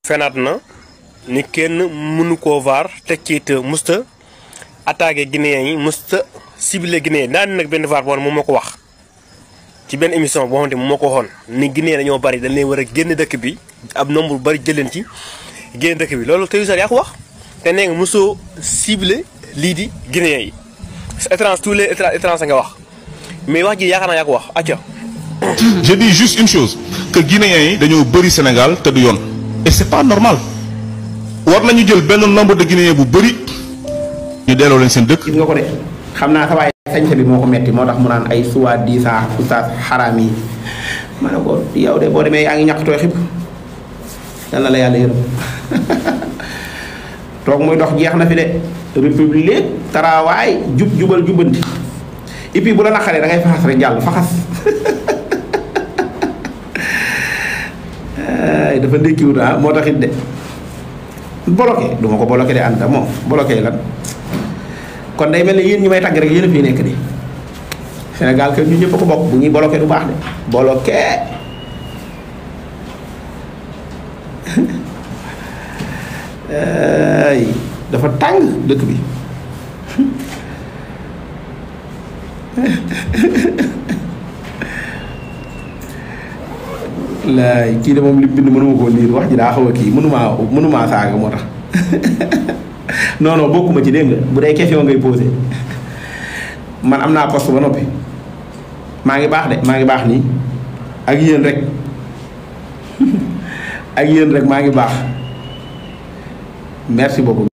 fenaat na ni kenn mënu koo vaar te ciit musta attaqué Guinéen yi musta ciblé Guinéen yi daan nag benn vaar boo xam ne moom moo ko wax ci benn émission boo xamante moom moo ko waxoon ni Guinéen dañoo bari dañ leen war a génn dëkk bi ab nombre bu bari jëleen ci génn dëkk bi loolu tey yaa ko wax te nee nga mosoo ciblé lii di Guinéen yi étrange tous les étranges nga wax mais wax ji yaakaar naa yaa ko wax acca. Je dis juste une chose que Guinéens yi dañoo bëri Sénégal te du yoon et c'est pas normal war nañu jël benn nombre de Guinéens bu bëri ñu delloo leen seen dëkk. gis nga ko de xam naa sa waay sañse bi moo ko metti moo tax mu naan ay suwaa diisa oustaz xaraam yi ma ne ko yow de boo demee yaa ngi ñàkk tooy xib yal na la yàlla yërëm toog muy dox jeex na fi de république tarawaay jubal jubbanti et puis bu la naqaree da ngay faxas rek jàll faxas dafa ndékkiwut moo taxit de bloqué du ma ko bloqué de Anta moom bloqué lan kon day mel ne yéen ñi may tàgg rek yéen a fi nekk di Sénégal kay ñu ñëpp ko bokk bu ñuy bloqué du baax de bloqué dafa tàng dëkk bi laay kii de moom li bind mënuma koo liir wax ji daa xaw a kii mënumaa saaga moo tax non non bokkuma ci dégg nga bu dee question ngay posé man am naa poste ba noppi maa ngi baax de maa ngi baax nii ak yéen rek ak yéen rek maa ngi baax merci beaucoup